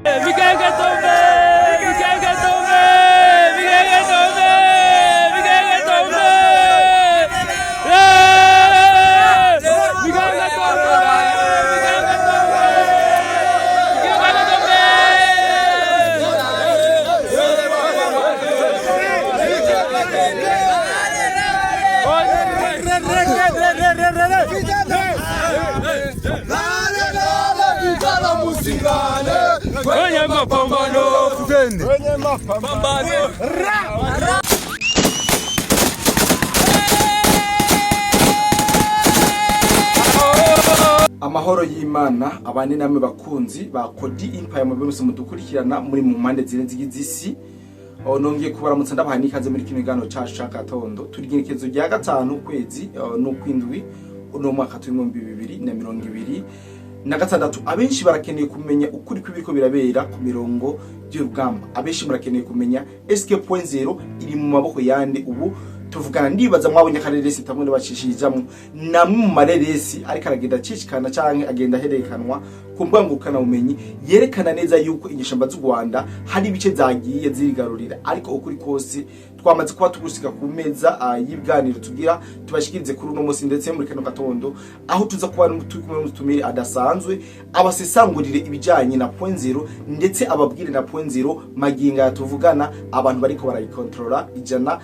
Michael Tombe! Michael Tombe! Michael Tombe! Michael Tombe! Yeah! Michael Tombe! Michael Tombe! Michael Tombe! Kwenye mapambano, Kwenye mapambano. Amahoro y'Imana abane namwe, bakunzi ba Kodi Empire, mu byose mudukurikirana muri mu mpande zine zigize isi. Nongeye kubaramutsa, ndabaha n'ikaze muri kino kiganiro cacu ca gatondo. Turi igenekerezo rya 5 ukwezi n'ukwindwi, uno mwaka turi mu 2026. Abenshi barakeneye kumenya ukuri kw'ibiriko birabera ku mirongo y'urugamba. Abenshi murakeneye kumenya SK point zero iri mu maboko yande ubu tuvugana. Ndibaza mwabonye akareresi tamwe bacishirijamwo, namwe mu mareresi ariko aragenda acishikana canke agenda aherekanwa ku mbuga ngurukanabumenyi, yerekana neza yuko inyeshamba z'u Rwanda hari ibice zagiye zirigarurira. Ariko ukuri kose twamaze kuba tugusiga ku meza y'ibiganiro tugira tubashikirize kuri uno munsi, ndetse muri kano gatondo aho tuza kuba turi kumwe n'umutumire adasanzwe, abasesangurire ibijanye na point zero, ndetse ababwire na point zero maginga tuvugana abantu bariko barayikontrola 100%.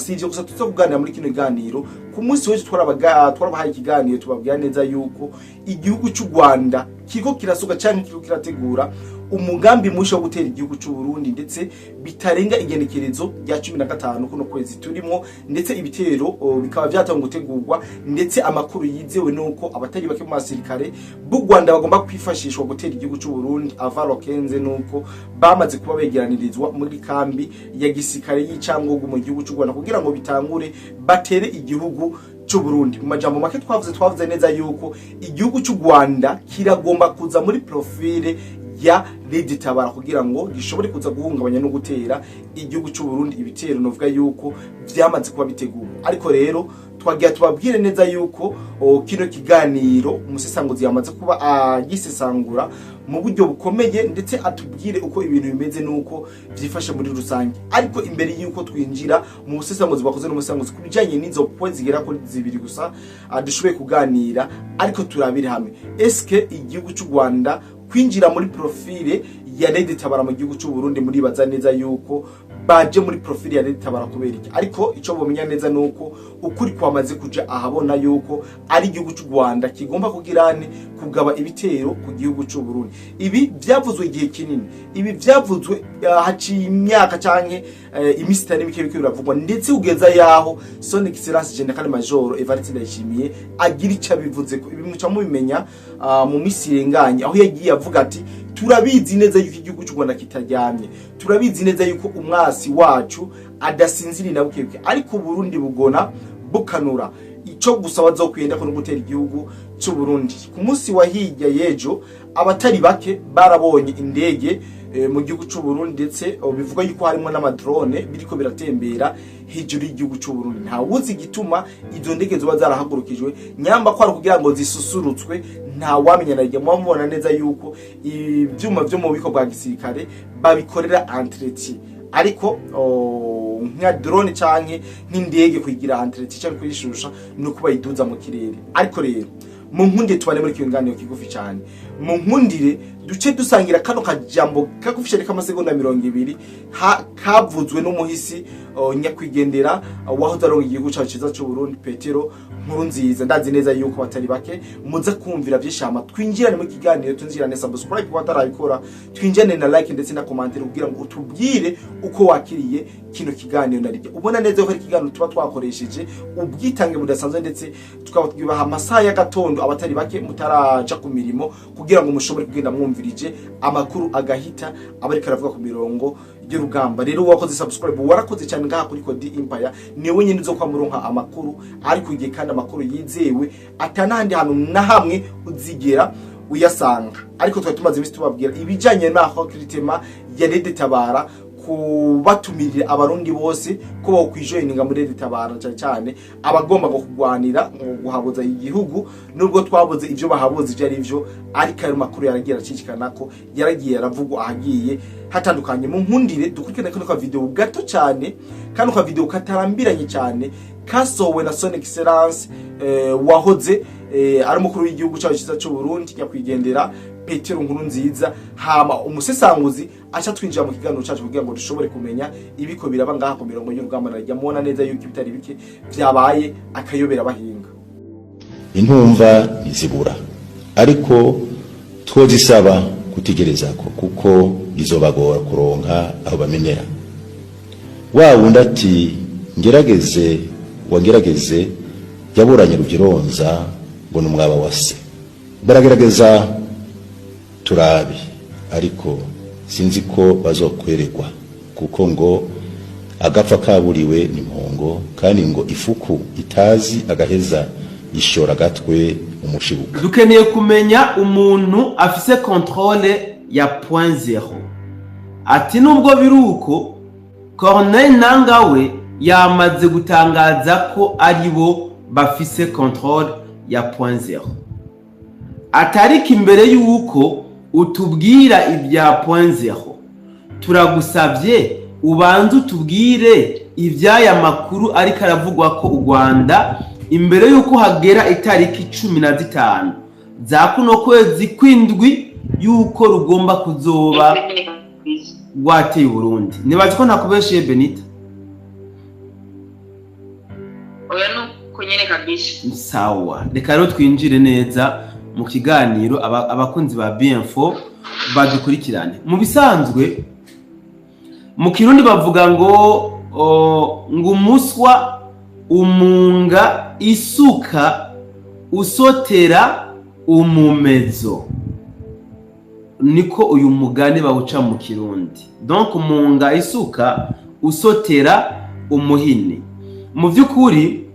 Si ivyo gusa tuza kuganira muri kino kiganiro. Ku munsi w'ejo twarabahaye ikiganiro, tubabwira neza yuko igihugu cy'u Rwanda kiriko kirasuka canke kiriko kirategura umugambi musha wo gutera igihugu cy'u Burundi, ndetse bitarenga igenekerezo rya 15 kuno kwezi turimo. Ndetse ibitero bikaba vyatanguye gutegurwa, ndetse amakuru yizewe nuko abatari bake mu basirikare b'u Rwanda bagomba kwifashishwa gutera igihugu cy'u Burundi avaro kenze, nuko bamaze kuba begeranirizwa muri kambi ya gisirikare y'icangugu mu gihugu cy'u Rwanda kugira ngo bitangure batere igihugu cy'u Burundi. Mu majambo make twavuze neza yuko igihugu cy'u Rwanda kiragomba kuza muri profile ya Red Tabara kugira ngo gishobore kuza guhungabanya no gutera igihugu cy'u Burundi ibitero novuga yuko vyamaze kuba bitegurwa. Ariko rero twagira tubabwire neza yuko kino kiganiro umusesanguzi yamaze kuba agisesangura mu buryo bukomeye, ndetse atubwire uko ibintu bimeze nuko vyifashe muri rusange. Ariko imbere yuko twinjira mu busesanguzi bakoze n'umusesanguzi ku bijanye n'izo points zigera kuri zibiri gusa dushoboye kuganira, ariko turabire hamwe: eske igihugu cy'u Rwanda kwinjira muri profile ya Red Tabara mu gihugu cy'u Burundi, muribaza neza yuko baje muri profile ya Red Tabara kubera iki? Ariko ico bomenya neza nuko ukuri kwamaze kuja ahabona yuko ari igihugu cy'u Rwanda kigomba kugirane kugaba ibitero ku gihugu cy'u Burundi. Ibi byavuzwe igihe kinini, ibi byavuzwe haciye imyaka canke imisi itari mike biko biravugwa, ndetse kugeza yaho Son Excellence General Major Evariste Ndayishimiye agira ico abivuze ko. Ibi muca mubimenya mu misi irenganye, aho yagiye avuga ati: "Turabizi neza yuko igihugu cy'u Rwanda kitaryamye, turabizi neza yuko umwasi wacu adasinziriye na bukebuke, ariko Burundi bugona bukanura, ico gusa bazokwenda ko no gutera igihugu cy'u Burundi." Ku munsi wa hirya yejo abatari bake barabonye indege mu gihugu cy'u Burundi, ndetse bivuga yuko harimo n'amadrone biriko biratembera hejuru y'igihugu cy'u Burundi. Nta wuzi igituma izo ndege zoba zarahagurukijwe, nyamba ko ari kugira ngo zisusurutswe, nta wamenya. Na ryo mubona neza yuko ivyuma vyo mu bubiko bwa gisirikare babikorera entretien, ariko nka drone canke nk'indege kuyigira entretien canke kuyishusha nuko bayiduza mu kirere. Ariko rero mu nkundire tubane muri kino kiganiro kigufi cyane, mu nkundire duce dusangira kano kajambo kagufi cyane k'amasegonda 20 kavuzwe n'umuhisi nyakwigendera wahoze arongoye igihugu cyacu cyiza cy'u Burundi, Petero Nkurunziza. Ndazi neza yuko batari bake muza kumvira vyinshi, hama twinjirane mu kiganiro, twinjirane subscribe kuba atarabikora, twinjirane na like ndetse na commentaire kugira ngo utubwire uko wakiriye kino kiganiro. Narirya ubona neza ko ari ikiganiro tuba twakoresheje ubwitange budasanzwe, ndetse tukaba twibaha amasaha y'agatondo abatari bake mutaraja ku mirimo, kugira ngo mushobore kugenda mwumvirije amakuru agahita aba ariko aravuga ku mirongo y'urugamba. Rero wakoze subscribe, warakoze cyane. Ngaha kuri Kodi Empire ni wenyine uzo kwamuronka amakuru ari ku gihe, kandi amakuru yizewe atanahandi hantu na hamwe uzigera uyasanga. Ariko twari tumaze iminsi tubabwira ibijanye na recrutement ya Red Tabara. Kubatumirira abarundi bose ko bokwijoininga muri RED Tabara, cyane cyane abagomba ngo kugwanira ngo guhabuza igihugu, nubwo twabuze ivyo bahabuze ivyo ari vyo, ariko ayo makuru yaragiye aracicikana ko yaragiye aravugwa ahagiye hatandukanye. Mu nkundire dukurikirane kano ka video gato cyane, kano ka video katarambiranye cyane, kasowe na Son Excellence wahoze ari umukuru w'igihugu cyacu cyiza cy'u Burundi, nyakwigendera Petero Nkurunziza. Hama umusesanguzi aca twinjira mu kiganiro cyacu kugira ngo dushobore kumenya ibiko biraba ngaha ku mirongo y'urugamba. Narya mubona neza yuko ibitari bike vyabaye akayobera bahinga. Intumva ntizibura, ariko twozisaba kutegereza ko kuko bizobagora kuronka aho bamenera. Wa wundi ati ngerageze wangerageze yaburanye ruvyironza ngo ni umwaba wa se. Baragerageza turabe, ariko sinzi ko bazokweregwa, kuko ngo agapfa kaburiwe ni mpongo, kandi ngo ifuku itazi agaheza ishora agatwe umushibuka. Dukeneye kumenya umuntu afise contrôle ya Point Zéro. Ati nubwo biri uko, Corneille Nanga we yamaze gutangaza ko ari bo bafise contrôle ya Point Zéro. Atariko imbere y'uko utubwira ibya Point Zéro, turagusabye ubanze utubwire iby'aya makuru ariko aravugwa ko u Rwanda imbere y'uko hagera itariki 15 za kuno kwezi kw'indwi y'uko rugomba kuzoba rwateye Uburundi. Nibaza ko ntakubeshiye, Benita. Oya, nuko nyene kabisa. Sawa, reka rero twinjire neza mu kiganiro. Abakunzi ba BM4 badukurikirane. Mu bisanzwe mu Kirundi bavuga ngo ngo umuswa umunga isuka usotera umumezo. Niko uyu mugani bawuca mu Kirundi. Donc umunga isuka usotera umuhini. Mu by'ukuri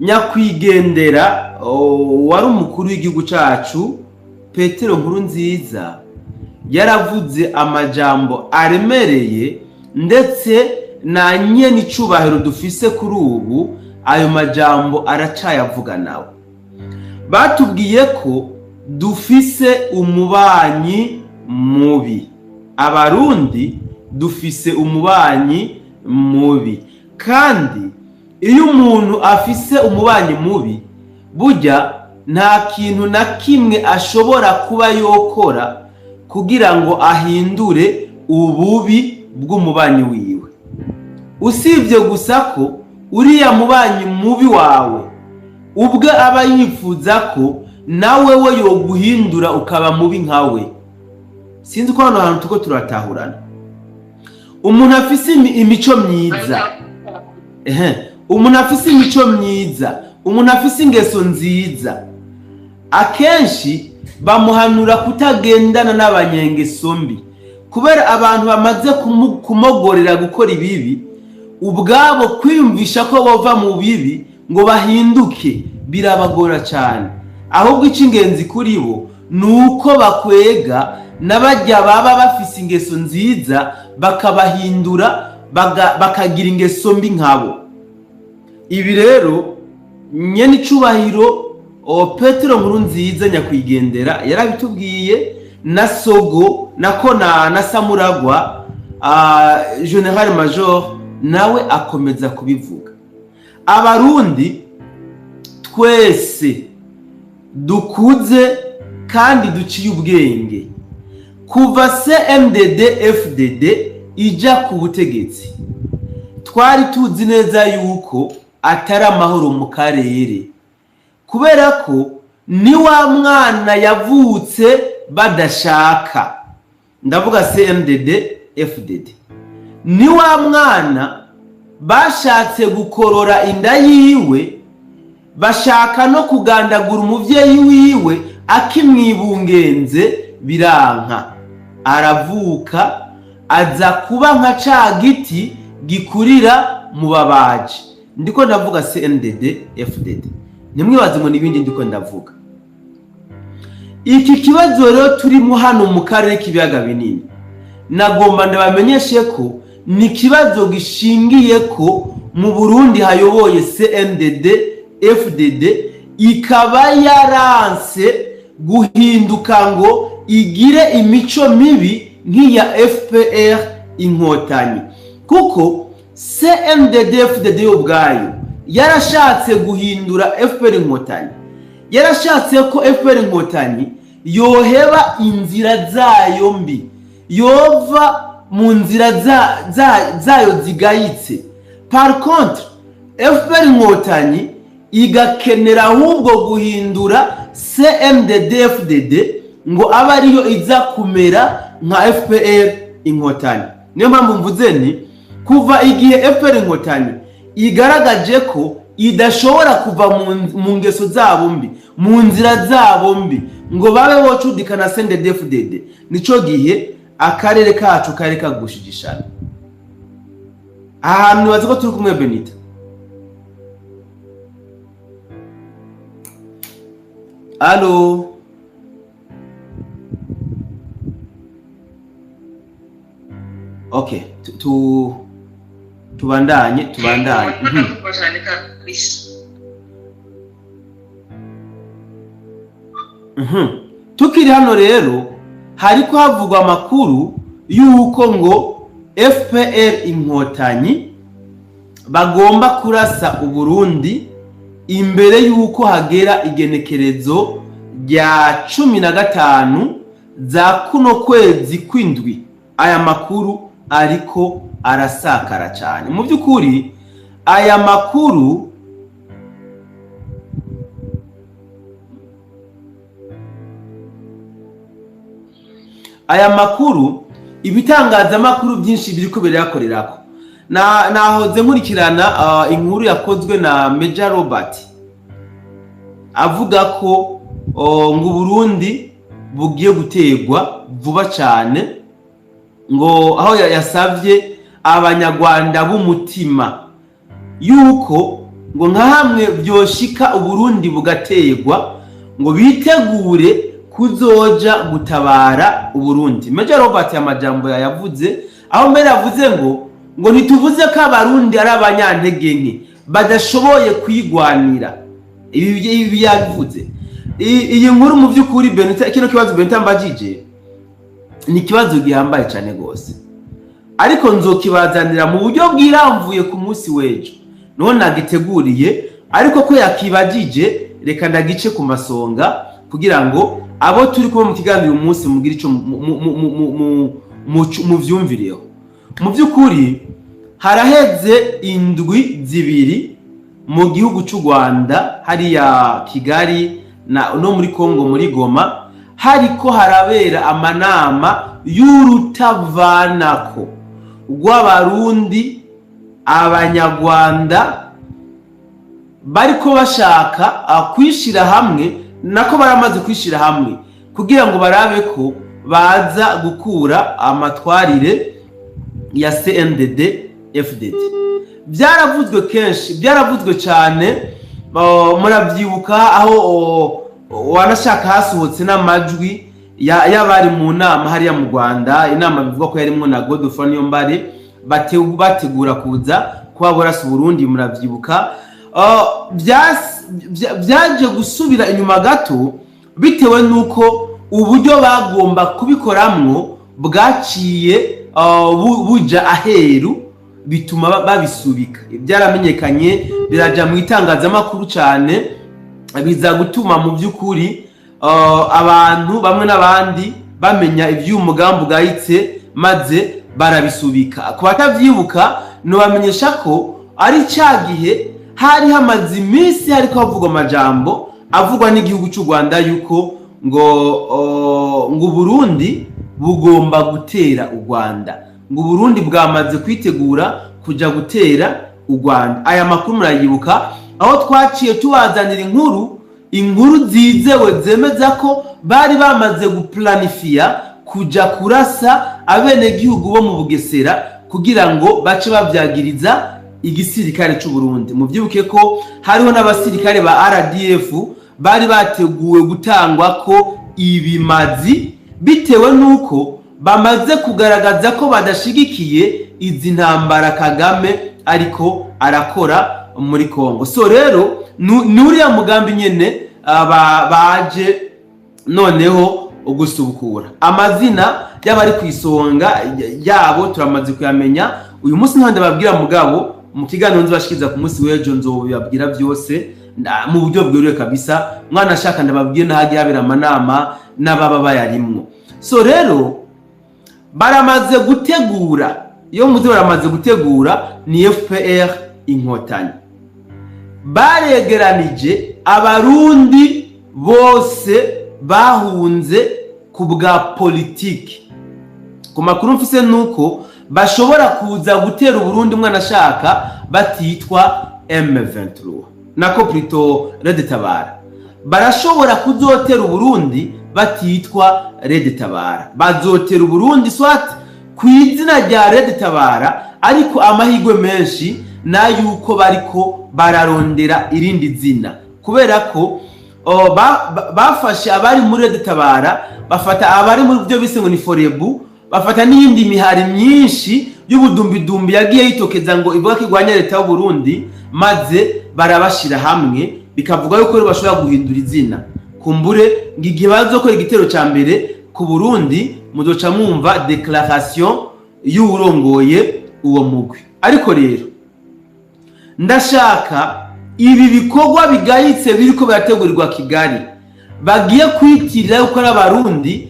nyakwigendera wari umukuru w'igihugu cacu Petero Nkurunziza yaravuze amajambo aremereye, ndetse na nyene icubahiro dufise kuri ubu ayo majambo aracayavuga nawe. Batubwiye ko dufise umubanyi mubi. Abarundi dufise umubanyi mubi, kandi iyo umuntu afise umubanyi mubi, burya nta kintu na kimwe ashobora kuba yokora kugira ngo ahindure ububi bw'umubanyi wiwe, usibye gusa ko uriya mubanyi mubi wawe ubwe aba yifuza ko nawe we yoguhindura ukaba mubi nkawe. Sinzi ko hano hantu tuko turatahurana. Umuntu afise imico myiza, umuntu afise imico myiza, umuntu afise ingeso nziza, akenshi bamuhanura kutagendana n'abanyengeso mbi, kubera abantu bamaze kumogorera gukora ibibi, ubwabo kwiyumvisha ko bova mu bibi ngo bahinduke birabagora cyane. Ahubwo icy'ingenzi kuri bo ni uko bakwega n'abajya baba bafise ingeso nziza, bakabahindura bakagira ingeso mbi nkabo. Ibi rero nyene icubahiro Petero Nkurunziza nyakwigendera yarabitubwiye, na sogo nako na Samuragwa Général Major nawe akomeza kubivuga. Abarundi twese dukuze kandi duciye ubwenge, kuva CNDD FDD ija ku butegetsi twari tuzi neza yuko atari amahoro mu karere, kubera ko ni wa mwana yavutse badashaka. Ndavuga CNDD FDD, ni wa mwana bashatse gukorora inda yiwe, bashaka no kugandagura umuvyeyi wiwe akimwibungenze, biranka, aravuka aza kuba nka ca giti gikurira mu babaji. Ndiko ndavuga CNDD FDD, ntimwibaze ngo n'ibindi ndiko ndavuga. Iki kibazo rero turimo hano mu karere k'ibiyaga binini, nagomba ndabamenyeshe ko Ni ikibazo gishingiye ko mu Burundi hayoboye CNDD FDD, ikaba yaranse guhinduka ngo igire imico mibi nk'iya FPR Inkotanyi, kuko CNDD FDD yo ubwayo yarashatse guhindura FPR Inkotanyi, yarashatse ko FPR Inkotanyi yoheba inzira zayo mbi, yova mu nzira zayo zigayitse. Par contre, FPR Inkotanyi igakenera ahubwo guhindura CNDD FDD ngo abe ariyo iza kumera nka FPR Inkotanyi. Niyo mpamvu mvuze ni kuva igihe FPR Inkotanyi igaragaje ko idashobora kuva mu ngeso zabo mbi, mu nzira zabo mbi, ngo babe bocudika na CNDD FDD, nico gihe akarere kacu kari kagushigishana. Ahantu nibaza ko turi kumwe, Benita. Allo? Okay, tubandanye, tubandanye. Ndakumva cyane kabisa. Tukiri hano rero, hariko havugwa amakuru y'uko ngo FPR Inkotanyi bagomba kurasa Uburundi imbere y'uko hagera igenekerezo rya 15 za kuno kwezi kw'indwi. Aya makuru ariko arasakara cyane. Mu by'ukuri aya makuru ibitangazamakuru byinshi biriko birayakorerako. Nahoze nkurikirana inkuru yakozwe na Major Robert avuga ko ngo Burundi bugiye gutegwa vuba cyane, ngo aho yasavye Abanyarwanda b'umutima yuko ngo nka hamwe byoshika Uburundi bugategwa, ngo bitegure kuzoja gutabara Uburundi. Major Robert amajambo yayavuze aho mbere yavuze ngo ntituvuze ko Abarundi ari abanyantege nke badashoboye kwigwanira. Ibi yabivuze. Iyi nkuru mu by'ukuri, Benita, kino kibazo Benita mbajije ni ikibazo gihambaye cyane gose, ariko nzokibazanira mu buryo bwiramvuye ku munsi w'ejo, niho nagiteguriye. Ariko ko yakibajije, reka ndagice ku masonga kugira ngo abo turi kumwe mu kiganiro uyu munsi mugire ico muvyumvireho. Mu by'ukuri haraheze indwi 2 mu gihugu cy'u Rwanda, hariya Kigali no muri Kongo muri Goma, hariko harabera amanama y'urutavanako rw'Abarundi, Abanyarwanda bariko bashaka kwishira hamwe, nako baramaze kwishira hamwe kugira ngo barabe ko baza gukura amatwarire ya CNDD FDD. Byaravuzwe kenshi, byaravuzwe cyane, murabyibuka aho wanashaka hasohotse n'amajwi y'abari mu nama hariya mu Rwanda, inama bivugwa ko yarimwo na Godefroid Niyombare, bategura kuza kuba borasa Burundi, murabyibuka. Byaje gusubira inyuma gato bitewe nuko uburyo bagomba kubikoramwo bwaciye buja aheru, bituma babisubika. Byaramenyekanye, biraja mu itangazamakuru cyane, biza gutuma mu by'ukuri abantu bamwe n'abandi bamenya iby'uyu mugambi ugayitse, maze barabisubika. Ku batavyibuka, nobamenyesha ko ari cya gihe hari hamaze iminsi hariko havugwa amajambo avugwa n'igihugu cy'u Rwanda yuko ngo Burundi bugomba gutera u Rwanda, ngo Burundi bwamaze kwitegura kuja gutera u Rwanda. Aya makuru murayibuka, aho twaciye tubazanira inkuru zizewe zemeza ko bari bamaze guplanifiya kuja kurasa abenegihugu bo mu Bugesera kugira ngo bace bavyagiriza igisirikare c'u Burundi. Muvyibuke ko hariho n'abasirikare ba RDF bari bateguwe gutangwa ko ibimazi, bitewe nuko Bamaze kugaragaza ko badashigikiye izi ntambara Kagame ariko arakora muri Kongo. So rero ni uriya mugambi nyene baje noneho gusubukura. Amazina y'abari ku isonga yabo turamaze kuyamenya. Uyu munsi nta ndababwira, mugabo mu kiganiro nzobashikiriza ku munsi w'ejo nzobibabwira byose mu buryo bweruye kabisa. Mwana ashaka ndababwire n'ahagiye habera amanama n'ababa bayarimwo. So rero baramaze gutegura, iyo muzi baramaze gutegura ni FPR Inkotanyi. Baregeranije Abarundi bose bahunze ku bwa politiki. Ku makuru mfise nuko bashobora kuza gutera Uburundi, mwana ashaka batitwa M23, nako plutôt Red Tabara. Barashobora kuzotera Uburundi batitwa Red Tabara, bazotera Uburundi soit ku izina rya Red Tabara, ariko amahirwe menshi nayuko bariko bararondera irindi zina, kubera ko bafashe abari muri Red Tabara, bafata abari muri byo bise ngo ni Forebu, bafata n'iyindi mihari myinshi y'ubudumbidumbi yagiye yitokeza ngo ivuga ko irwanya leta y'u Burundi, maze barabashira hamwe. Bikavuga yuko rero bashobora guhindura izina. Kumbure ngo igihe bazokora igitero ca mbere ku Burundi, muzoca mwumva déclaration y'uwurongoye uwo mugwi. Ariko rero ndashaka ibi bikorwa bigayitse biriko birategurirwa Kigali, bagiye kwitirira yuko ari Abarundi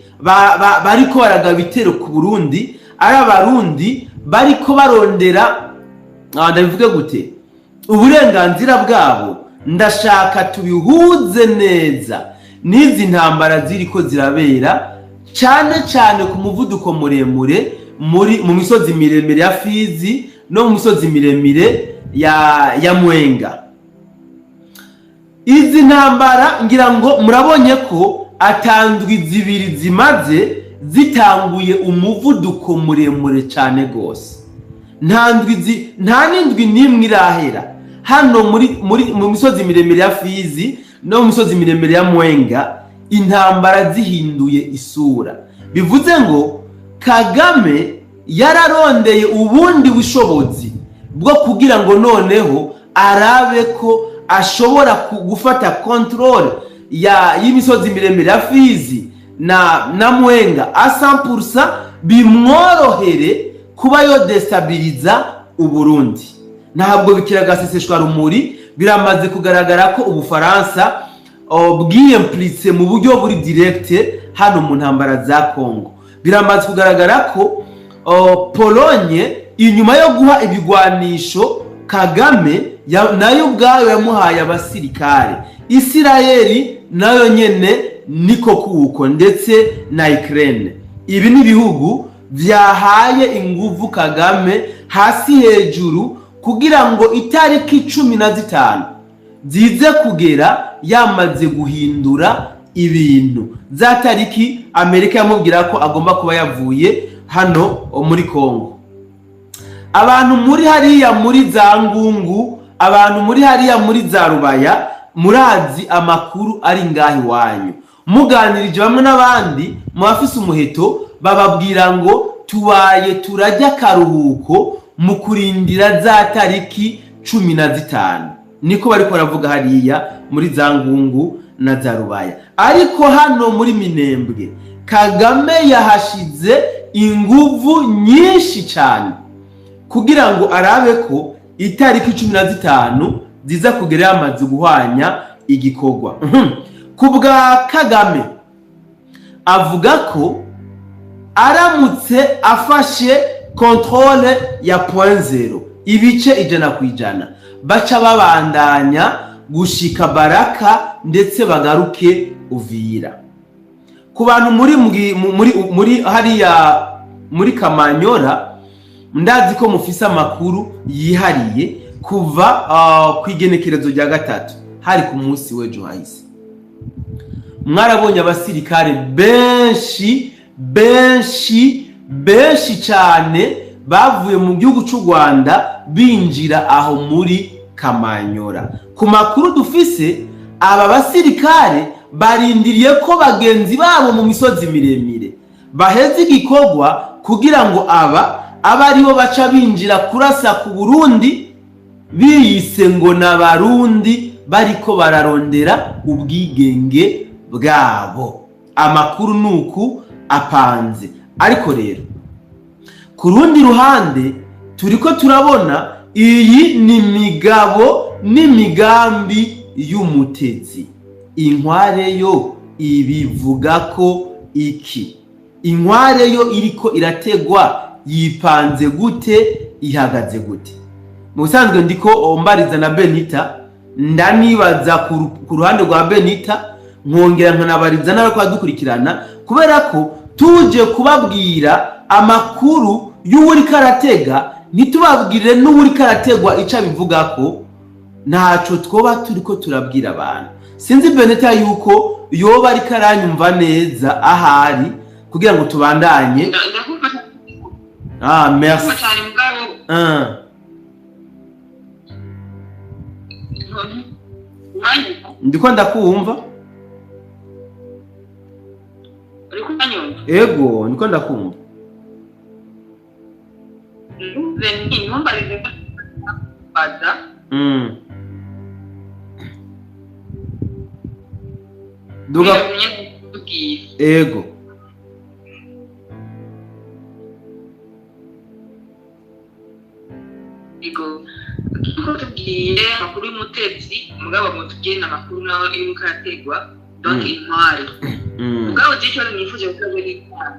bariko baragaba ibitero ku Burundi, ari Abarundi bariko barondera, ndabivuge gute, uburenganzira bwabo. Ndashaka tubihuze neza n'izi ntambara ziriko zirabera cyane cyane ku muvuduko muremure mu misozi miremire ya Fizi no mu misozi miremire ya Mwenga. Izi ntambara ngira ngo murabonye ko atandwi zibiri zimaze zitanguye umuvuduko muremure cyane rwose. Nta n'indwi n'imwe irahera hano muri mu misozi miremire ya Fizi no mu misozi miremire ya Mwenga intambara zihinduye isura. Bivuze ngo Kagame yararondeye ubundi bushobozi bwo kugira ngo noneho arabe ko ashobora gufata contrôle y'imisozi miremire ya Fizi na Mwenga a 100%, bimworohere kuba yo déstabilisa Uburundi. Ntabwo bikiragaseseshwa rumuri, biramaze kugaragara ko Ubufaransa bwiyimpliqué mu buryo buri direct hano mu ntambara za Congo. Biramaze kugaragara ko Polonye, inyuma yo guha ibigwanisho Kagame, nayo ubwayo yamuhaye abasirikare. Isirayeli nayo nyene niko kuko, ndetse na Ukraine. Ibi ni ibihugu vyahaye inguvu Kagame hasi hejuru kugira ngo itariki 15 zize kugera yamaze guhindura ibintu, za tariki Amerika yamubwira ko agomba kuba yavuye hano muri Kongo. Abantu muri hariya muri za Ngungu, abantu muri hariya muri za Rubaya, murazi amakuru ari ngaho iwanyu. Muganirije bamwe n'abandi mu bafise umuheto, bababwira ngo tubaye turajya akaruhuko mu kurindira za tariki 15. Niko bariko baravuga hariya muri za Ngungu na za Rubaya. Ariko hano muri Minembwe Kagame yahashize inguvu nyinshi cyane kugira ngo arabe ko itariki 15 ziza kugera yamaze guhwanya igikorwa. Ku bwa Kagame, avuga ko aramutse afashe contrôle ya point zéro ibice 100%, baca babandanya gushika Baraka, ndetse bagaruke Uvira. Ku bantu muri hariya muri Kamanyora, ndazi ko mufise amakuru yihariye. Kuva ku igenekerezo rya 3, hari ku munsi w'ejo hahise, mwarabonye abasirikare benshi benshi benshi cyane bavuye mu gihugu cy'u Rwanda binjira aho muri Kamanyora. Ku makuru dufise, aba basirikare barindiriye ko bagenzi babo mu misozi miremire. Baheze igikorwa kugira ngo aba abe aribo baca binjira kurasa ku Burundi, biyise ngo n'Abarundi bariko bararondera ubwigenge bwabo. Amakuru nuku apanze. Ariko rero ku rundi ruhande turiko turabona iyi ni migabo n'imigambi y'umutezi. Inkware yo ibivuga ko iki? Inkware yo iriko irategwa yipanze gute, ihagaze gute? Mu busanzwe ndiko mbariza na Benita, ndanibaza ku ruhande rwa Benita, nkongera nkanabariza n'abariko badukurikirana, kubera ko tuje kubabwira amakuru y'uwuriko aratega, ntitubabwire n'uwuriko arategwa ico abivugako, ntaco twoba turiko turabwira abantu. Sinzi Benita yuko yoba ariko aranyumva neza ahari kugira ngo tubandanye. Ndakumva. Ah, merci. Ndakumva cyane, mugabo uranyumva? Ndiko ndakumva. Uriko uranyumva? Ego, ndiko ndakumva. Ntuze ntumbarize baza. Duga. Tubwire. Ego. Ego, kuko tubwiye amakuru y'umutetsi, mugabo mutubwiye n'amakuru nawe y'uko arategwa, donc intwari. Mugabo je ikibazo nifuje kubaza ni intwari.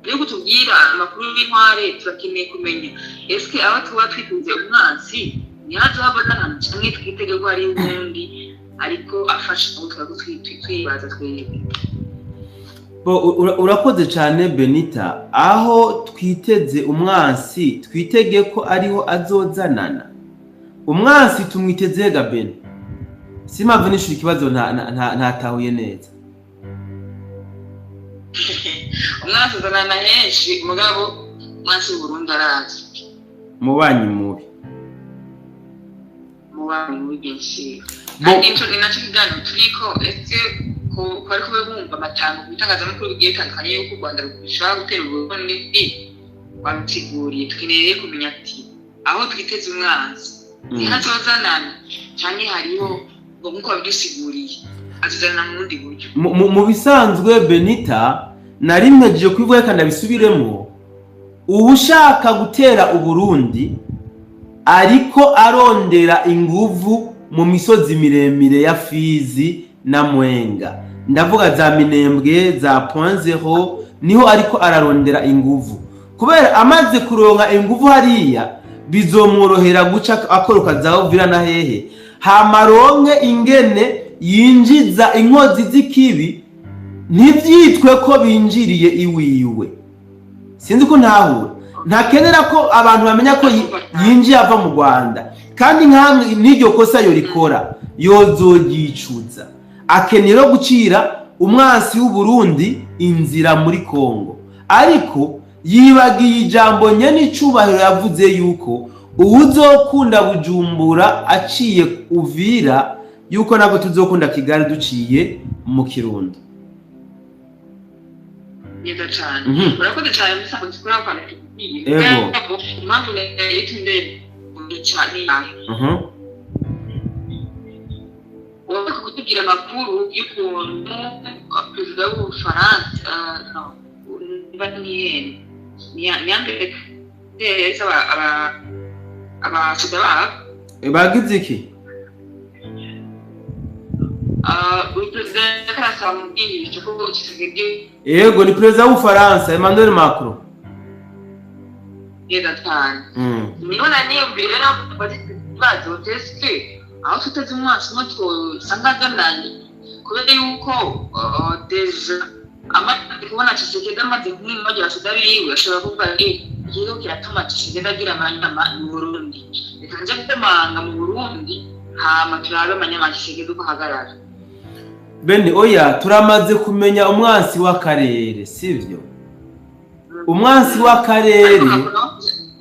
Iyo kutubwira amakuru y'intware, turakeneye kumenya eske aho tuba twikunze umwansi ntihazohava n'ahantu, canke twitege ko hari uwundi ariko afasha abo twaba twibaza twebwe. Bo, urakoze cyane Benita. Aho twiteze umwansi, twitege ko ariho azozanana. Umwansi tumwiteze ga Beni? Simpamvu nishura ikibazo ntatahuye neza. Umwansi azanana henshi, mugabo umwansi w'Uburundi arazi. Mubanyi mubi. Mubanyi mubi benshi. Bo. Kandi nico ni naco kiganiro turiko. Ese ko bariko bumva amatango ku bitangazamakuru bigiye bitandukanye yuko u Rwanda rushobora gutera Uburundi, wabisiguriye, dukeneye rero kumenya ati aho twiteze umwansi ntihazozanana, canke hariho ngo nk'uko wabidusiguriye azozanana mu bundi buryo? Mu bisanzwe Benita, nari mpejeje kubivuga, reka ndabisubiremo. Uwushaka gutera Uburundi ariko arondera inguvu mu misozi miremire ya Fizi na Mwenga, ndavuga za Minembwe, za Point Zero, niho ariko ararondera inguvu, kubera amaze kuronka inguvu hariya bizomworohera guca akoroka za Uvira na hehe, hama aronke ingene yinjiza inkozi z'ikibi, ntivyitwe ko binjiriye iwiwe. Sinzi ko ntahura. Ntakenera ko abantu bamenya ko yinjiye ava mu Rwanda, kandi nkamwe n'iryo kosa yorikora yozoyicuza. Akeneye no gucira umwansi w'Uburundi inzira muri Kongo, ariko yibagiye ijambo nyene icubahiro yavuze yuko uwuzokunda Bujumbura aciye Uvira, yuko nabwo tuzokunda Kigali duciye mu Kirundo. Neza cane. Urakoze cane, musanzwe tukora kwandika tubwiye. Ego. Impamvu yatumye cyane wowe kutubwira amakuru y'ukuntu perezida w'Ubufaransa, no, niba ntihende, ni Angleterre, abasoda babo. Bagize iki? Uyu perezida yariko arasaba mu bwihisho ko Tshisekedi. Yego, ni perezida w'Ubufaransa Emmanuel Macron. Neza cane. Niho naniyumvire no kubaza ikibazo: eske aho tuteze umwansi umwe twosanga azananye? Kubera yuko déjà amaze kubona Tshisekedi amaze kumwimogira abasoda biwe, ashobora kuvuga: "Ikiriko kiratuma Tshisekedi agira amanyama mu Burundi, reka nje gukomanga mu Burundi, hama turabe amanyama ya Tshisekedi uko ahagarara." Bene, oya, turamaze kumenya umwansi w'akarere, sivyo? Umwansi w'akarere.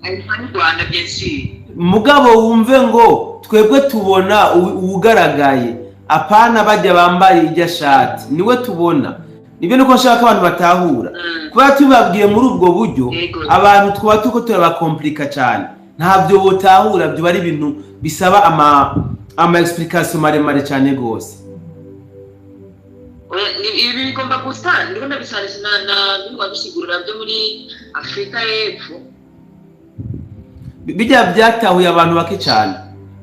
Ariko n'u Rwanda, bien sûr. Mugabo wumve ngo twebwe tubona uwugaragaye, apana bajya bambaye irya shati, niwe tubona. Nibyo, nuko nshaka ko abantu batahura. Kuba tubabwiye muri ubwo buryo, abantu twaba turiko turabakomplika cyane, ntabyo botahura. Byo ari ibintu bisaba ama explication maremare cyane gose. Oya, ibi bigomba gusa ndiko ndabisanisha na bimwe bisigurira byo muri Afurika y'Epfo. Bijya byatahuye abantu bake cyane,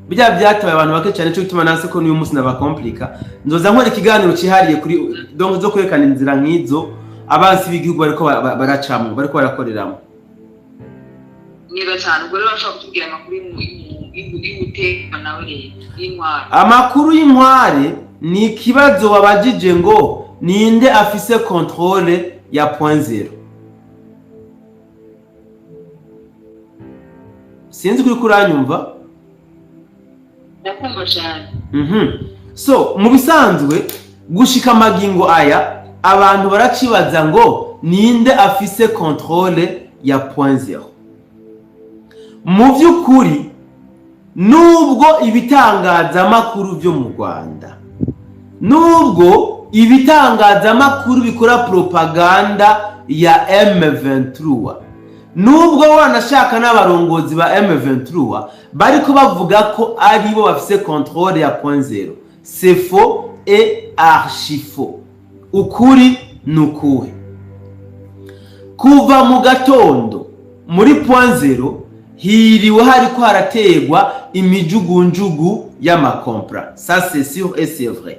bijya byatahuye abantu bake cyane. Cyo gituma nase ko n'uyu munsi nabakomplika, nzoza nkora ikiganiro cyihariye kuri donc zo kwerekana inzira nk'izo abansi b'igihugu bariko baracamwo, bariko barakoreramo. Neza cyane. Ubwo rero bashobora kutubwira amakuru y'umutekano nawe rero y'intwaro? Amakuru y'inkware ni ikibazo wabajije ngo ninde afise contrôle ya Point Zéro. Sinzi kuri kuranyumva. Ndakumva cyane. So mu bisanzwe, gushika amagingo aya, abantu baracibaza ngo ninde afise contrôle ya Point Zéro. Mu by'ukuri, nubwo ibitangazamakuru byo mu Rwanda, nubwo ibitangazamakuru bikora propaganda ya M23, nubwo wanashaka n'abarongozi ba M23 bariko bavuga ko aribo bafise contrôle ya Point Zéro, c'est faux et archi faux. Ukuri ni ukuhe? Kuva mu gatondo muri Point Zéro hiriwe hariko harategwa imijugunjugu y'amakompra, ça c'est sûr et c'est vrai.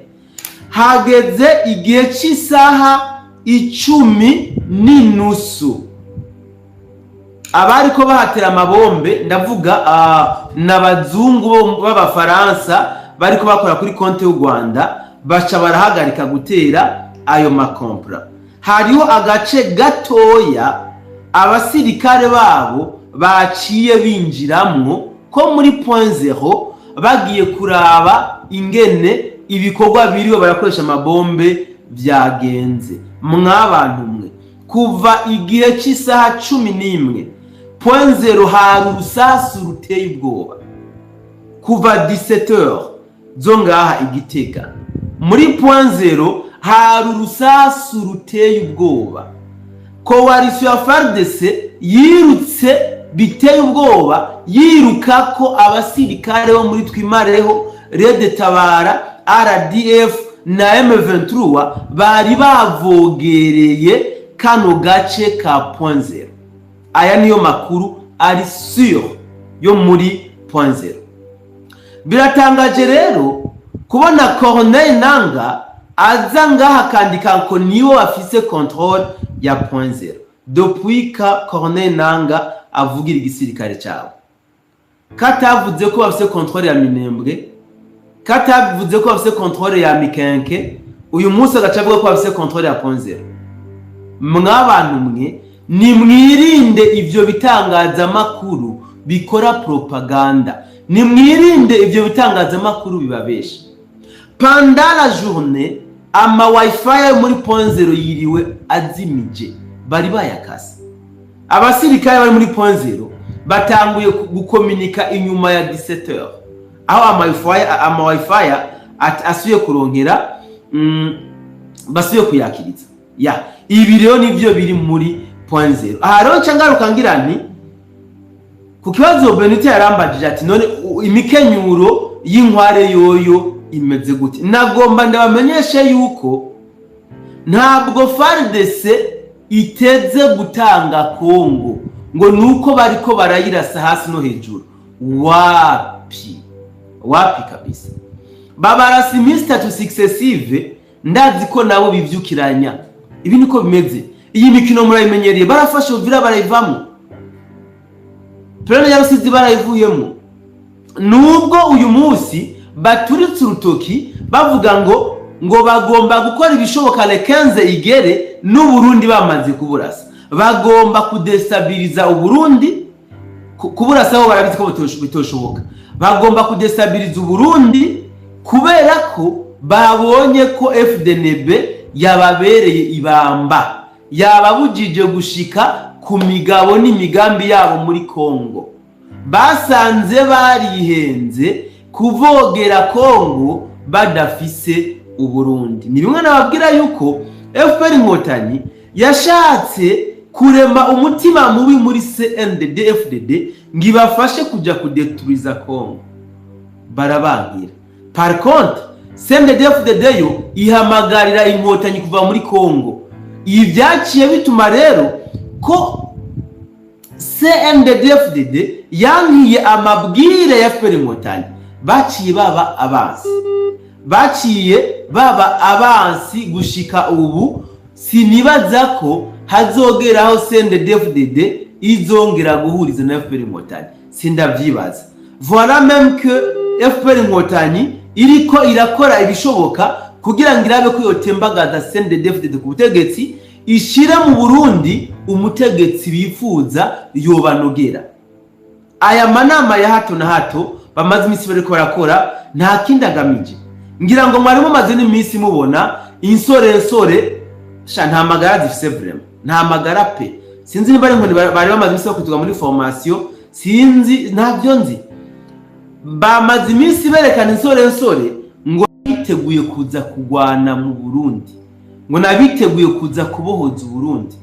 Hageze igihe cy'isaha 10:30, abariko bahatera amabombe, ndavuga n'abazungu b'Abafaransa bariko bakora kuri konti y'u Rwanda, baca barahagarika gutera ayo makompra. Hariho agace gatoya abasirikare babo baciye binjiramwo ko muri Point Zéro, bagiye kuraba ingene ibikorwa biriwe barakoresha amabombe byagenze. Mwabantu mwe, kuva igihe cy'isaha 11, Point Zéro hari urusasu ruteye ubwoba. Kuva 17h zo ngaha Igitega, muri Point Zéro hari urusasu ruteye ubwoba. Coalition ya FARDC yirutse biteye ubwoba, yiruka ko abasirikare bo muri Twimareho, RED Tabara, RDF na M23 bari bavogereye kano gace ka Point Zéro. Aya niyo makuru ari sûr yo muri Point Zéro. Biratangaje rero kubona Corneille Nanga aza ngaha akandika ngo niwe afise contrôle ya Point Zéro. Depuis ka Corneille Nanga avugira igisirikare cyabo, katavuze ko bafise contrôle ya Minembwe, katavuze ko bafise contrôle ya Mikenke, uyu munsi agaca avuga ko bafise contrôle ya Point Zéro. Mwabantu mwe, nimwirinde ivyo bitangazamakuru bikora propaganda, nimwirinde ivyo bitangazamakuru bibabesha. Pendant la journée, ama wifi yo muri Point Zéro yiriwe azimije, bari bayakase. Abasirikare bari muri Point Zéro batanguye gukominika inyuma ya 17h, aho ama wifi asuye kuronkera, basuye kuyakiriza ya. Ibi rero nivyo biri muri Point Zéro. Aha rero nca ngaruka ngira nti ku kibazo Benito yarambajije ati: "None imikenyuro y'inkware yoyo imeze gute?" Nagomba ndabamenyeshe yuko ntabwo FARDC iteze gutanga Kongo ngo nuko bariko barayirasa hasi no hejuru. Wapi, wapi kabisa. Babarasa iminsi 3 successive, ndazi ko nabo bivyukiranya. Ibi niko bimeze, iyi mikino murayimenyereye. Barafashe Uvira barayivamo, plaine ya Rusizi barayivuyemo. Nubwo uyu munsi baturitse urutoki bavuga ngo bagomba gukora ibishoboka le 15 igere n'Uburundi bamaze kuburasa, bagomba kudestabiliza Uburundi. Kuburasa aho barabizi ko bitoshoboka, bagomba kudestabiliza Uburundi kubera ko babonye ko FDNB yababereye ibamba, yababujije gushika ku migabo n'imigambi yabo muri Kongo. Basanze barihenze kuvogera Kongo badafise Uburundi. Ni bimwe nababwira yuko FPR Inkotanyi yashatse kurema umutima mubi muri CNDD FDD ngo ibafashe kujya kudeturiza Congo, barabankira. Par contre, CNDD FDD yo ihamagarira Inkotanyi kuva muri Congo. Ibi byaciye bituma rero ko CNDD FDD yankiye amabwire ya FPR Inkotanyi, baciye baba abansi, baciye baba abansi gushika ubu. Sinibaza ko hazogeraho CNDD-FDD izongera guhuriza na FPR Inkotanyi, sindavyibaza. Voilà, même que FPR Inkotanyi iriko irakora ibishoboka kugira ngo irabe ko yotembagaza CNDD-FDD ku butegetsi, ishire mu Burundi umutegetsi bifuza yobanogera. Aya manama ya hato na hato bamaze iminsi bariko barakora nta kindi agamije. Ngira ngo mwari mumaze n'iminsi mubona insorensore sha, nta magara zifise vraiment, nta magara pe. Sinzi niba ari inkoni bari bamaze iminsi bakutuga muri formation, sinzi, ntabyo nzi. Bamaze iminsi berekana insorensore ngo biteguye kuza kugwana mu Burundi, ngo nabiteguye kuza kubohoza Uburundi,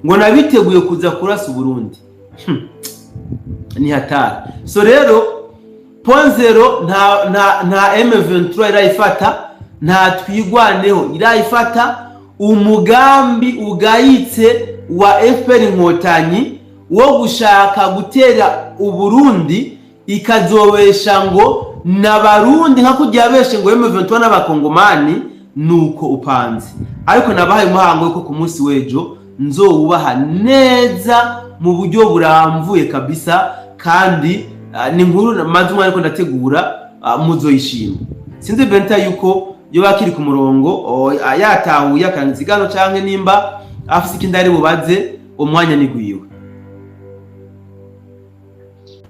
ngo nabiteguye kuza kurasa Uburundi. Ni hatari. So rero, Point Zero nta M23 irayifata, nta Twigwaneho irayifata. Umugambi ugayitse wa FPR Inkotanyi wo gushaka gutera Uburundi ikazobesha ngo n'Abarundi nka kurya beshe ngo M23 n'Abakongomani, nuko upanze. Ariko nabahaye umuhango yuko ku munsi w'ejo nzowubaha neza mu buryo buramvuye kabisa, kandi ni inkuru maze umwanya ariko ndategura, muzoyishima. Sinzi Benta yuko yo bakiri ku murongo, yatahuye akangiza igano, canke nimba afise ikindi ari bubaze, umwanya ni gwiwe.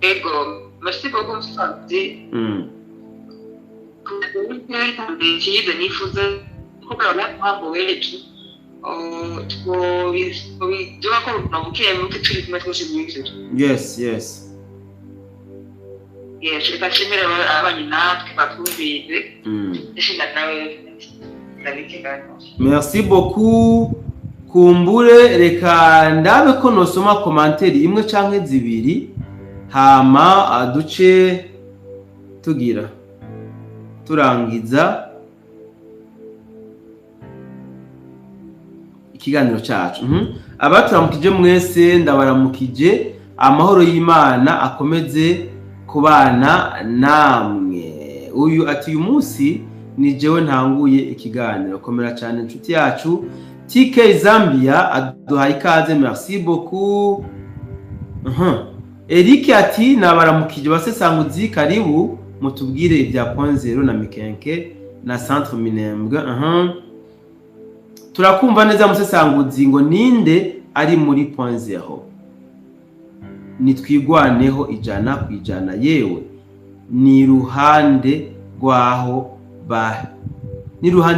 Ego, merci beaucoup, Musanze. Cyiza nifuza ko barabona umuhango w'ejo twobiduha ko buke buke turi kumwe twese mw'ijoro. Yes. Yes, reka nshimire abanye natwe batwumvise. Ndashimira nawe ndabikigano. Merci beaucoup. Kumbure reka ndabe ko nosoma commentaire imwe canke zibiri, hama duce tugira turangiza ikiganiro cacu. Abaturamukije mwese ndabaramukije, amahoro y'Imana akomeze kubana namwe. Uyu ati: "Uyu munsi ni jewe ntanguye ikiganiro." Komera cyane inshuti yacu. TK Zambia aduhaye ikaze, merci beaucoup. Eric ati: "Nabaramukije basesanguzi, karibu mutubwire ibya Point Zero na Mikenke na Centre Minembwe." Turakumva neza, musesanguzi. Ngo ninde ari muri Point Zero? Nitwigwaneho 100%. Yewe, ni ruhande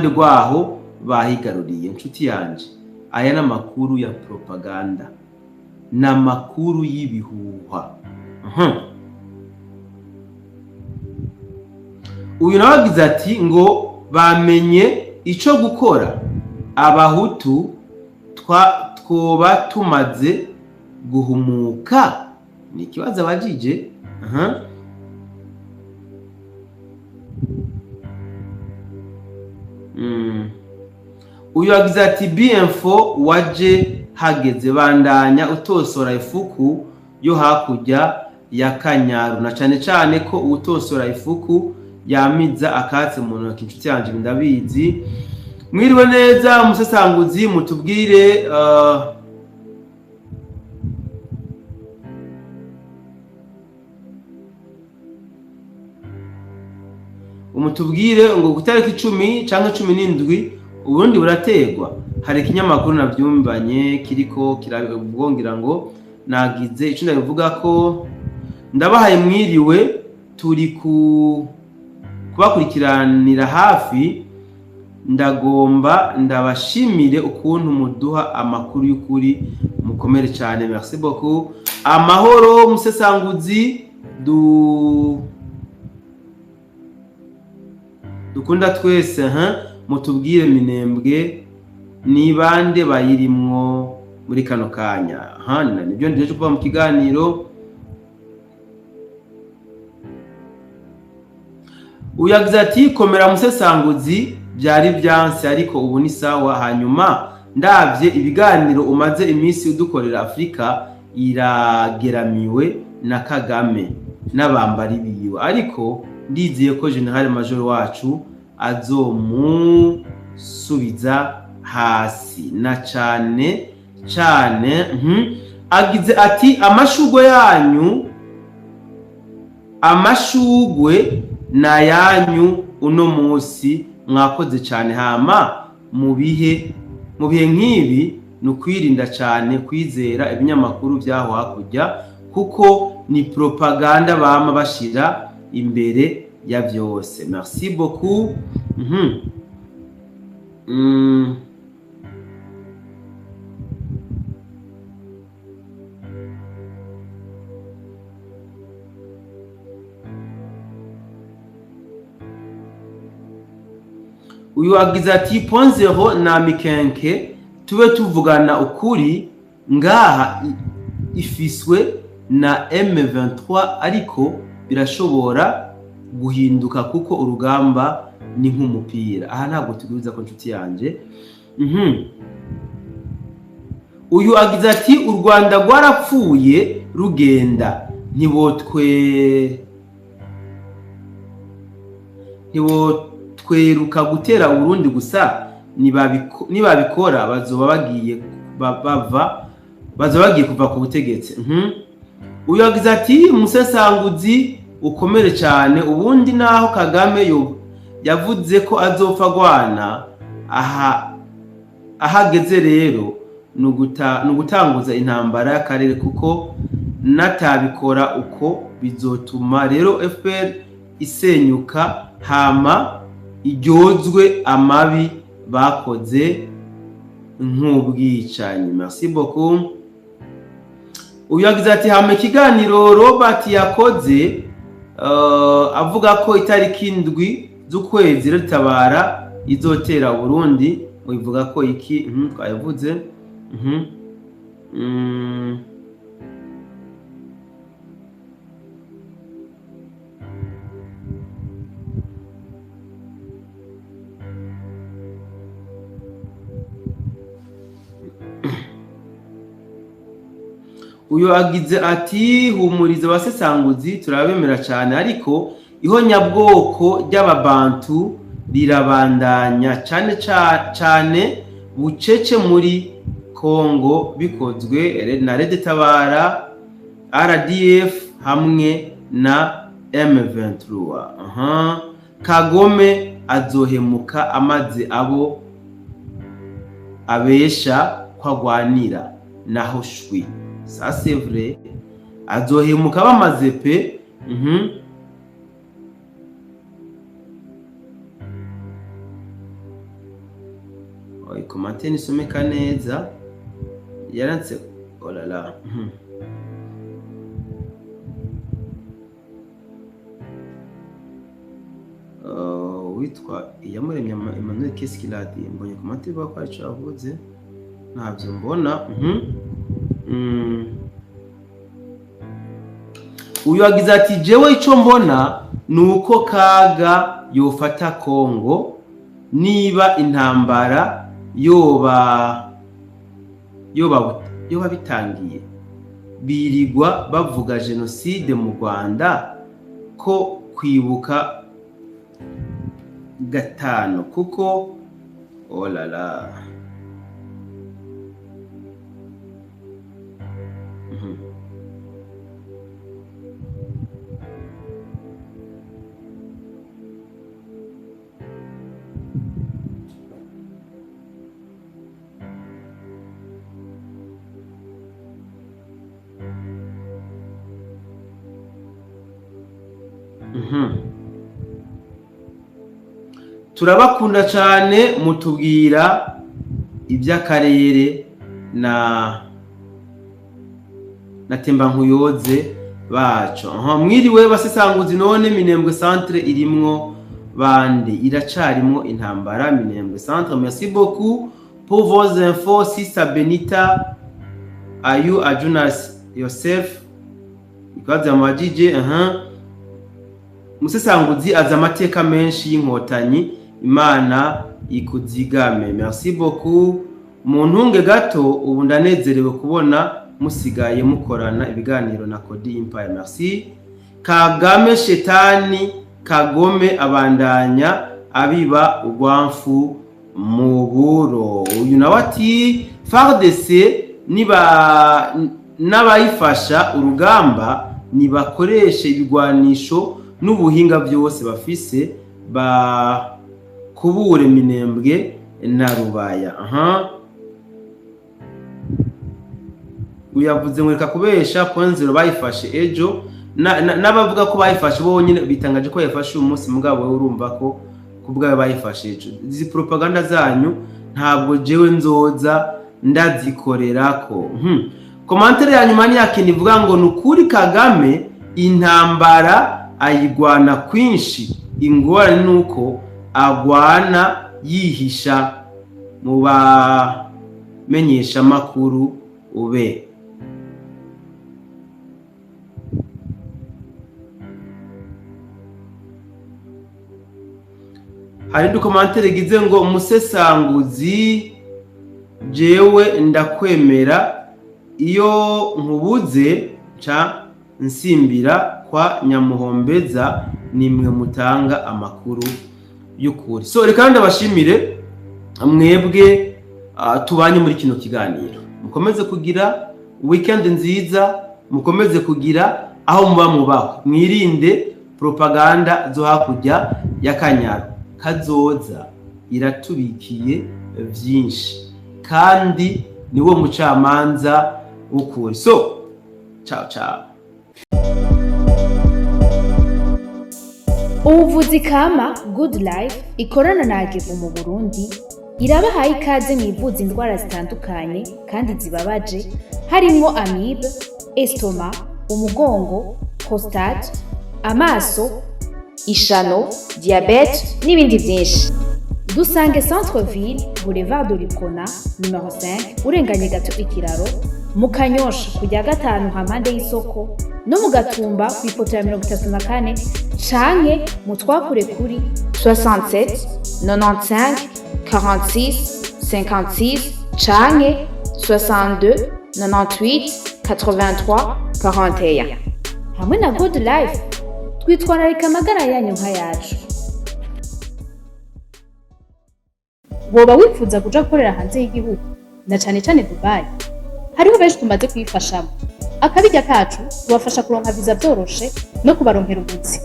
rwaho bahigaruriye. Inshuti yanje, aya ni amakuru ya propaganda, ni amakuru y'ibihuha. Uyu nawe agize ati ngo bamenye ico gukora, Abahutu twoba tumaze guhumuka. Ni ikibazo abajije. Uyu agize ati: "B-Info waje hageze, bandanya utosora ifuku yo hakurya ya Kanyaru, na cane cane ko utosora ifuku yamiza akatsi mu ntoki." Inshuti yanje, ndabizi. Mwiriwe neza umusesanguzi, mutubwire umutubwire ngo ku itariki 10 canke 17 Uburundi burategwa. Hari ikinyamakuru navyumvanye kiriko kirabwongira ngo nagize ico ndabivuga ko. Ndabahaye mwiriwe, turi ku kubakurikiranira hafi. Ndagomba ndabashimire ukuntu muduha amakuru y'ukuri, mukomere cyane. Merci beaucoup. Amahoro musesanguzi du dukunda twese, hein? Mutubwire Minembwe. Ni bande bayirimwo muri kano kanya? Hana nibyo ndije kuva mu kiganiro. Uyagize ati: "Komera musesanguzi, byari byanse ariko ubu ni sawa. Hanyuma ndavye ibiganiro umaze iminsi udukorera, Afurika irageramiwe na Kagame n'abambari biwe, ariko ndizeye ko Général Major wacu azomusubiza hasi na cane cane." Agize ati: "Amashugwe yanyu, amashugwe nayanyu uno munsi, mwakoze cyane. Hama mu bihe nk'ibi ni ukwirinda cyane kwizera ibinyamakuru by'aho hakurya, kuko ni propaganda bama bashira imbere ya byose. Merci beaucoup." Uyu agize ati: "Point zéro na Mikenke, tube tuvugana ukuri ngaha, ifiswe na M23, ariko birashobora guhinduka kuko urugamba ni nk'umupira." Aha ntabwo tuguriza ko, nshuti yanje. Uyu agize ati: "U Rwanda rwarapfuye rugenda, ntibotweruka gutera Uburundi gusa. Nibabikora bazoba bagiye bava, bazoba bagiye kuva ku butegetsi." Uyu agize ati: "Musesanguzi, ukomere cyane. Ubundi naho Kagame yavuze ko azopfa agwana, aha ahageze rero ni ugutanguza intambara y'akarere, kuko natabikora uko bizotuma rero FPR isenyuka, hama iryozwe amabi bakoze nk'ubwicanyi. Merci beaucoup." Uyu yagize ati: "Hama ikiganiro Robert yakoze avuga ko itariki 7 z'ukwezi Tabara izotera Burundi, mubivuga ko iki?" Twabivuze. Uyu agize ati: "Humuriza abasesanguzi, turabemera cyane, ariko ihonyabwoko ry'ababantu rirabandanya cyane cyane bucece muri Kongo, bikozwe na RED Tabara, RDF hamwe na M23. Aha Kagome azohemuka amaze abo abesha kwagwanira naho shwi." Ça c'est vrai, azohemuka bamaze pe. Oyi, commentaire nisomeka neza, yarantse. Oh là là. Witwa Iyamuremye Emmanuel, qu'est-ce qu'il a dit? Mbonye commentaire ivuga ko arico yavuze, ntabyo mbona. Uyu agize ati: "Jewe ico mbona ni uko Kaga yofata Kongo niba intambara yoba bitangiye. Birirwa bavuga jenoside mu Rwanda, ko kwibuka gatanu kuko, oh là là." Turabakunda cyane, mutubwira iby'akarere na temba nkuyoze baco. Aha, mwiriwe basesanguzi. None Minembwe centre irimwo bande? Iracarimwo intambara Minembwe centre? Merci beaucoup." Pour vos infos, Sister Benita, Ayu Ajunas Yosef, ikibazo yamubajije. Musesanguzi azi amateka menshi y'Inkotanyi, Imana ikuzigame. Merci beaucoup. Mu ntunge gato, ubu ndanezerewe kubona musigaye mukorana ibiganiro na Kodi Empire. Merci. Kagame shetani Kagome abandanya abiba urwamfu mu buro. Uyu nawe ati FARDC niba n'abayifasha urugamba nibakoreshe ibigwanisho n'ubuhinga byose bafise bakubure Minembwe na Rubaya. Aha uyavuze ngo reka kubesha, Point Zero bayifashe ejo. N'abavuga ko bayifashe bonyine bitangaje ko bayifashe uyu munsi, mugabo wowe urumva ko kubwayo bayifashe ejo. Izi propaganda zanyu ntabwo jewe nzoza ndazikorerako. Commentaire ya nyuma ni yakintu ivuga ngo ni ukuri Kagame intambara ayigwana kwinshi, ingorane ni uko agwana yihisha mu bamenyeshamakuru ube. Hari indi commentaire igize ngo musesanguzi, jewe ndakwemera, iyo nkubuze nca nsimbira kwa Nyamuhombeza, nimwe mutanga amakuru y'ukuri. So reka ndabashimire mwebwe tubanye muri kino kiganiro. Mukomeze kugira weekend nziza, mukomeze kugira aho muba mubaho, mwirinde propaganda zo hakurya y'Akanyaru. Kazoza iratubikiye vyinshi kandi niwo mucamanza w'ukuri. So ciao ciao. Ubuvuzi kama Good Life ikorana na Agevu mu Burundi irabahaye ikaze mu ivuza indwara zitandukanye kandi zibabaje, harimwo amibe, estomac, umugongo, prostate, amaso, ishano, diabète n'ibindi byinshi. Dusange Centre Ville, Boulevard de l'Uprona numéro 5, urenganye gato ikiraro mu Kanyosha, kujya gatanu hampande y'isoko, no mu Gatumba ku ipoto ya 34, canke mu twakure kuri 67 95 46 56 canke 62 98 83 41. Hamwe na Good Life twitwararika amagara yanyu nk'ayacu. Woba wifuza kuja gukorera hanze y'igihugu, na cane cane Dubai? Hariho benshi tumaze kuyifashamo. Akabirya kacu tubafasha kuronka viza vyoroshe no kubaronkera ubuzi.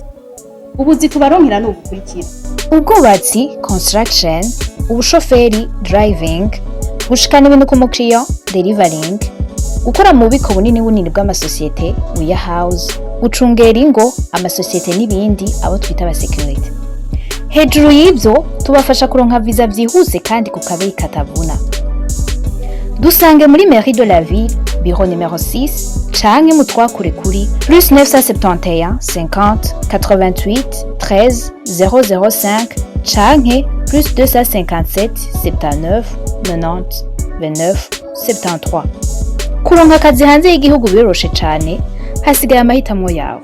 Ubuzi tubaronkera ni ubukurikira: Ubwubatsi, construction, ubushoferi, driving, gushikana ibintu ku mukiriya, delivering, gukora mu bubiko bunini bunini bw'amasosiyete, warehouse, gucungera ingo, amasosiyete n'ibindi, abo twita abasécurité. Hejuru y'ibyo tubafasha kuronka viza byihuse kandi ku kabeyi katavuna. Dusange muri mairie de la ville, bureau numéro 6, canke mutwakure kuri plus 971 50 88 13 005 canke plus 257 79 90 29 73. Kuronka akazi hanze y'igihugu biroroshe cane, hasigaye amahitamo yawe.